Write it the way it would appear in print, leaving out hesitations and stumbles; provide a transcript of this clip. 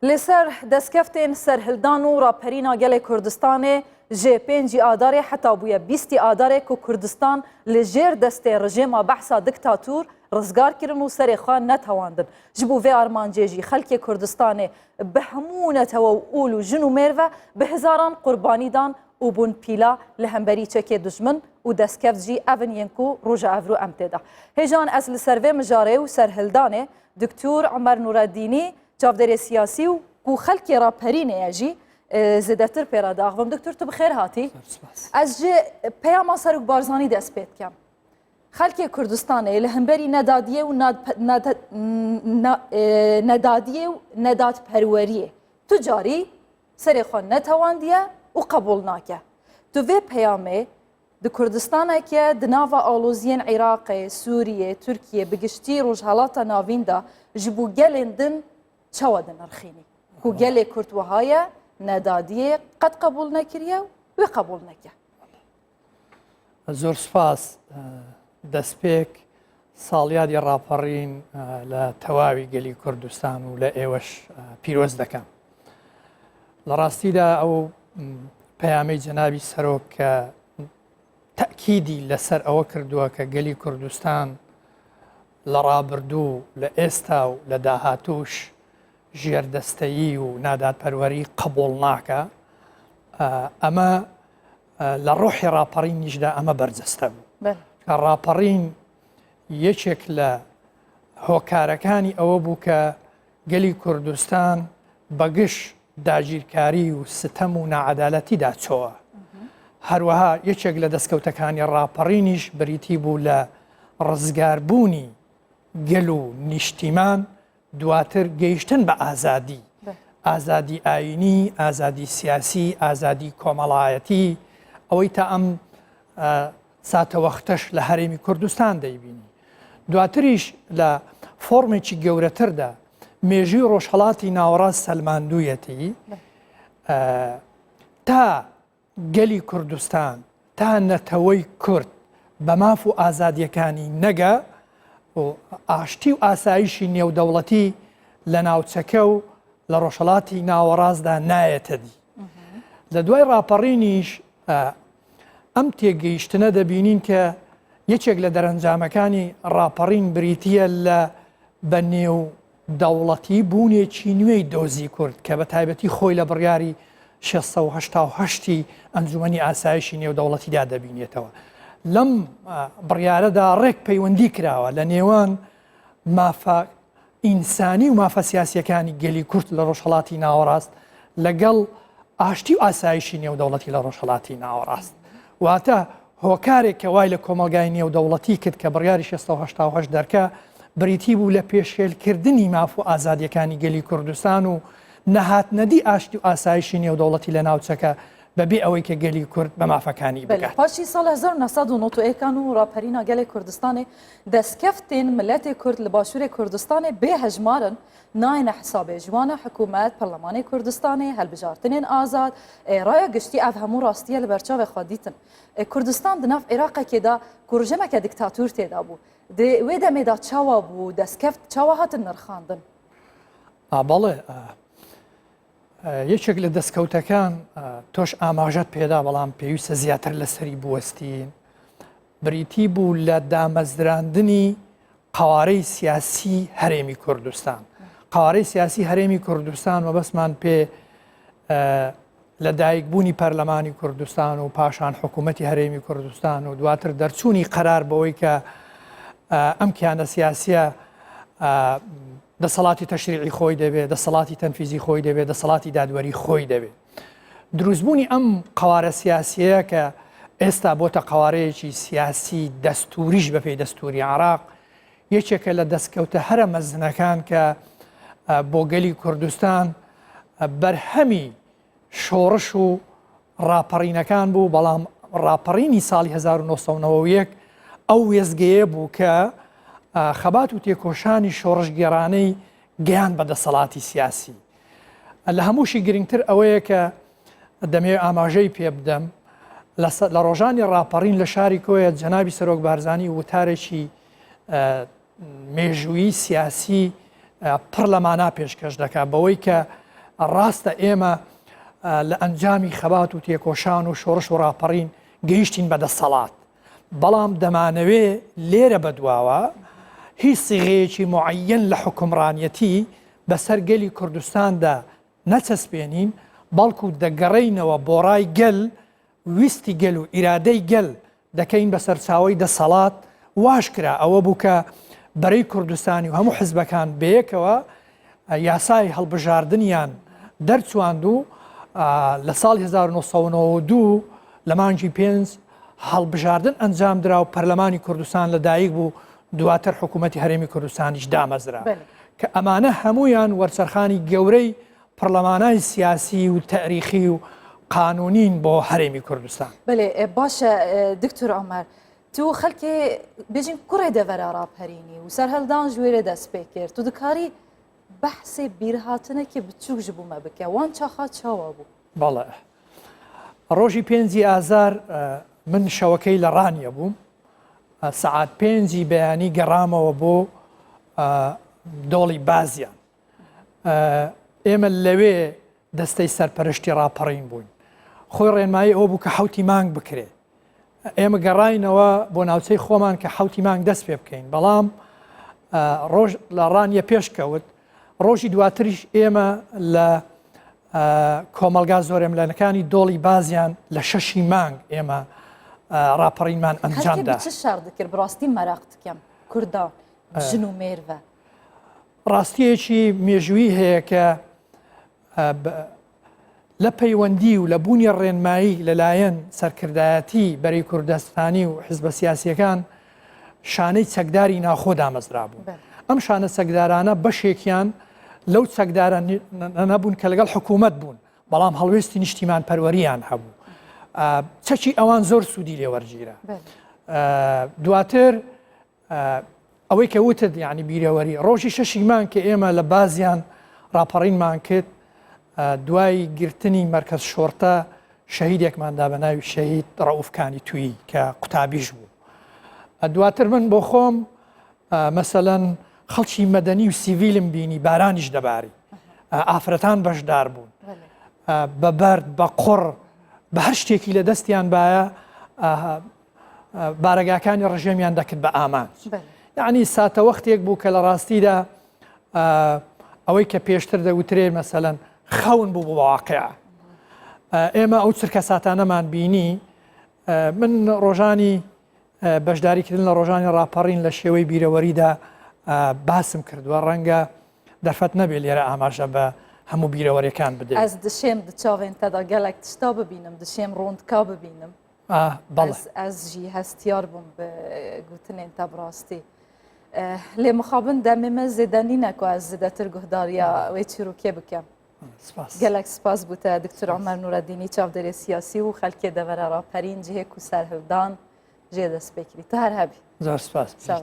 Li ser destkeftên serhildan û raperîna gelê Kurdistanê ji pêncî Adarê heta bûye bîstî Adarê ku Kurdistan li jêr destê rijêma behsa diktatûr rizgar kirin û serê xwe netewandin. Ji bo vê armancê jî xelkê Kurdistanê bi hemû netewe û ol û jin û mêr ve bi hezaran qurbanî dan û bûn pîla li hemberî çekê dijmin û destkeft jî ev in yên ku roja evro em tê de. Hêjan ez li ser vê mijarê û serhildanê Diktor Omer Nûreddînî çavdêrê siyasî û ku xelkê raperînê ye jî zêdetir pê re diaxivim. Diktor tu bi xêr hatî. Ez ji peyama Serok Barzanî dest pê dikim. Xelkê Kurdistanê li hemberî nedadiyê û nedadiyê û nedatperweriyê tu carî serê xwe netewandiye û qebûl nake. Tu vê peyamê Di Kurdistaneke di nava aloziyên Iraqê, Sûriyê, Tirkiyê bi giştî Rojhelata Navîn de ji bo gelên din çawa dinirxînî? Ku gelê Kurd wiha ye, nedadiyê qet qebûl nekiriye û wê qebûl neke. Zor spas. Destpêk ساڵیادی ڕاپەڕین لە تەواوی گەلی کوردستان و لە ئێوەش پیرۆز دەکەم. لە ڕاستیدا ئەو پەیامەی جەنابی سەرۆک کە تەکیدی لەسەر ئەوە کردووە کە گەلی کوردستان لە ڕابردوو لە ئێستا و لە داهاتوش ژێردەستەیی و نادادپەروەری قبوڵ ناکە ئەمە لە ڕۆحی ڕاپەڕینیشدا ئەمە بەرجەستە بوو کە ڕاپەڕین یەکێک لە هۆکارەکانی ئەوە بوو کە گەلی کوردستان بەگش داگیرکاری و ستەم و ناعەدالەتیدا چۆوە. هەروەها یەکێک لە دەستکەوتەکانی ڕاپەڕینیش بریتی بوو لە ڕزگاربوونی گەل و نیشتیمان دواتر گەیشتن بە ئازادی، ئازادی ئایینی، ئازادی سیاسی، ئازادی کۆمەڵایەتی، ئەوەی تا ئەم ساتەوەختەش لە هەرێمی کوردستان دەیبینی. دواتریش لە فۆرمێکی گەورەتردا مێژووی ڕۆژهەڵاتی ناوەڕاست سەلماندوویەتی تا گەلی کوردستان تا نەتەوەی کورد بە ماف و ئازادیەکانی نەگا و ئاشتی و ئاسایشی نێودەوڵەتی لە ناوچەکە و لە ڕۆژهەڵاتی ناوەڕاستدا نایەتە دی. لە دوای ڕاپەڕینیش ئەم تێگەیشتنە دەبینین کە یەکێک لە دەرەنجامەکانی ڕاپەڕین بریتییە لە بە نێو دەوڵەتی بوونێکی نوێی دۆزی کورد کە بە تایبەتی خۆی لە بڕیاری 688 ی ئەنجومەنی ئاسایشی نێودەوڵەتیدا دەبینێتەوە. لەم بڕیارەدا ڕێک پەیوەندی کراوە لە نێوان مافە ئینسانی و مافە سیاسیەکانی گەلی کورد لە ڕۆژهەڵاتی ناوەڕاست لەگەڵ ئاشتی و ئاسایشی نێودەوڵەتی لە ڕۆژهەڵاتی ناوەڕاست. واتە هۆکارێک کە وای لە کۆمەڵگای نێودەوڵەتی کرد کە بڕیاری 688 دەرکا بریتی بوو لە پێشێلکردنی ماف و ئازادیەکانی گەلی کوردستان و نەهاتنەدی ئاشتی و ئاسایشی نێودەوڵەتی لە ناوچەکە بەبێ ئەوەی کە گەلی کورد بە مافەکانی بگات. پاشی ساڵ 1991 و راپەرینە گەلێ کوردستانێ دەستکەفتێن ملەتێ کورد لە باشوورێ کوردستانێ بێ هەژمارن نایەنە حسابێ ji wan حکوومەت پەرلەمانێ کوردستانێ هەلبژارتنێن ئازاد ڕایە گشتی ئەv هەموو ڕاستیە لە بەرچاوێ خwe دیتن کوردستان di nav عێراقێکێدا ku rijemeke diktatûr têda bû di wê demê da çawa bû destکەفت çawa hatin nirxandin؟ بەڵێ یەکێک لە دەستکەوتەکان تۆش ئاماژەت پێدا بەڵام پێویستە زیاتر لەسەری بوەستین بریتی بوو لە دامەزراندنی قوارەی سیاسی هەرێمی کوردستان قوارەی سیاسی هەرێمی کوردستان مەبەستمان پێ لە دایکبوونی پەرلەمانی کوردستان و پاشان حکوومەتی هەرێمی کوردستان و دواتر دەرچوونی قەرار بەوەی کە ئەم کیانە سیاسیە دەسەڵاتی تەشریعی خۆی دەبێت دەسەڵاتی تەنفیزی خۆی دەبێت دەسەڵاتی دادوەری خۆی دەبێت دروستبوونی ئەم قوارە سیاسیەیە کە ئێستا بۆتە قوارەیەکی سیاسی دەستوریش بەپێی دەستوری عراق یەکێکە لە دەستکەوتە هەرە مەزنەکان کە بۆ گەلی کوردستان بەرهەمی شۆڕش و ڕاپەڕینەکان بوو، بەڵام ڕاپەڕینی ساڵی 1991 ئەو وێستگەیە بوو کە خەبات و تێکۆشانی شۆڕشگێڕانەی گەیان بە دەسەڵاتی سیاسی. لە هەمووشی گرنگتر ئەوەیە کە دەمەوێت ئاماژەی پێ بدەم لە ڕۆژانی ڕاپەڕین لە شاری کۆیە جەنابی سەرۆک بارزانی وتارێکی مێژوویی سیاسی پڕ لە مانا پێشکەش دەکات بەوەی کە ڕاستە ئێمە لە ئەنجامی خەبات و تێکۆشان و شۆڕش و ڕاپەڕین گەیشتین بە دەسەڵات، بەڵام دەمانەوێ لێرە بەدواوە هیچ سیغەیەکی موعەیەن لە حوکمڕانیەتی بەسەر گەلی کوردستاندا نەچەسپێنین، بەڵکو دەگەڕێینەوە بۆ ڕای گەل، ویستی گەل و ئیرادەی گەل دەکەین بە سەرچاوەی دەسەڵات، واش کرا، ئەوە بوو کە بەرەی کوردستانی و هەموو حزبەکان بەیەکەوە یاسای هەڵبژاردنیان دەرچواند و لە ساڵی 1992 لە مانگی پێنج هەڵبژاردن ئەنجامدرا و پەرلەمانی کوردستان لە دایک بوو، دواتر حکوومەتی هەرێمی کوردستانیش دامەزرا کە ئەمانە هەمویان وەرچەرخانی گەورەی پڕلەمانای سیاسی و تاریخی و قانونین بۆ هەرێمی کوردستان. بەێ باشە دکتۆر عمر تو خەلکێ بێژین کوڕێ دەڤەرا ڕاپەرینی و سەرهەلدان ji wêrê dest pê kir. Tu dikarî behsê bîrhatinekê biçûk ji bo me bike. Wan çaxa çawa bû? بەڵێ. ڕۆژی پێنجی ئازار من شەوەکەی لە ڕانیە بووم. سەعات پێنجی بەیانی گەڕامەوە بۆ دۆڵی بازیان. ئێمە لەوێ دەستەی سەرپەرشتی ڕاپەڕین بووین. خۆی ڕێنمایی ئەوە بوو کە حەوتی مانگ بکرێ. ئێمە گەڕاینەوە بۆ ناوچەی خۆمان کە حەوتی مانگ دەست پێ بکەین، بەڵام ڕۆژ لە ڕانیە پێش کەوت. ڕۆژی دواتریش ئێمە لە کۆمەڵگا زۆرەملەکانی دۆڵی بازیان لە شەشی مانگ ئێمە ڕاپەڕینمان ئەنجامدا. چ شەڕ دکرد؟ بەڕاستی مەراق دکەم کوردا ژن و مێرڤە. ڕاستییەکی مێژوویی هەیە کە لە پەیوەندی و لە بوونی ڕێنمایی لەلایەن سەرکردایەتی بەرەی کوردستانی و حزبە سیاسیەکان شانەی چەکداری ناخۆ دامەزرابوو. ئەم شانە چەکدارانە بەشێکیان لەو چەکدارە نەبوون کە لەگەڵ حکوومەت بوون، بەڵام هەڵوێستی نیشتیمان پەروەریان هەبوو. چەکی ئەوان زۆر سوودی لێوەرگیرا. دواتر ئەوەی کە وتت یعنی بیرەوەری ڕۆژی شەشی مانگ کە ئێمە لە بازیان ڕاپەڕینمان کرد دوای گرتنی مەرکەز شۆرتە شەهیدێکماندا بە ناوی شەهید ڕەوفکانی توی کە قوتابیش بوو دواتر من بۆ خۆم مەسەەن خەڵکی مەدەنی و سیڤیلم بینی بارانیش دەباری ئافرەتان بەشدار بوون بە بەرد بە قوڕ بە هەر شتێکی لە دەستیان باە بارەگاکانی ڕژێمیان دەکرد بە ئامانج یعنی ساتەوەختێک بوو کە لە ڕاستیدا ئەوەی کە پێشتر دەوترێ مەسەەن خەون بوو بۆ واقع ئێمە ئەو چرکە ساتانەمان بینی من ڕۆژانی بەشداریکردن لە ڕۆژانی ڕاپەڕین لە شێوەی بیرەوەریدا باسم کردووە ڕەنگە دەرفەت نەبێ لێرە ئاماژە بە هەموو بیرەوەریەکان بدەین. ئەز دشێم دچاوێن تەدا گەلەک تشتا ببینم دشێم ڕۆندکا ببینم. بەڵێ. ئەز ژی هەستیار بووم بە گوتنێن تە بڕاستی. لێ مخابن دەمێ me zêde nîne ku ez zêdetir guhdariya wê çîrokê bikim. Spas. Gelek spas bû te Diktor Omer Nûreddînî çavdêrê siyasî û xelkê devera Raperîn cihê ku serhildan jê dest pê kirî. Tu her hebî. Zor spas. Sağ ol.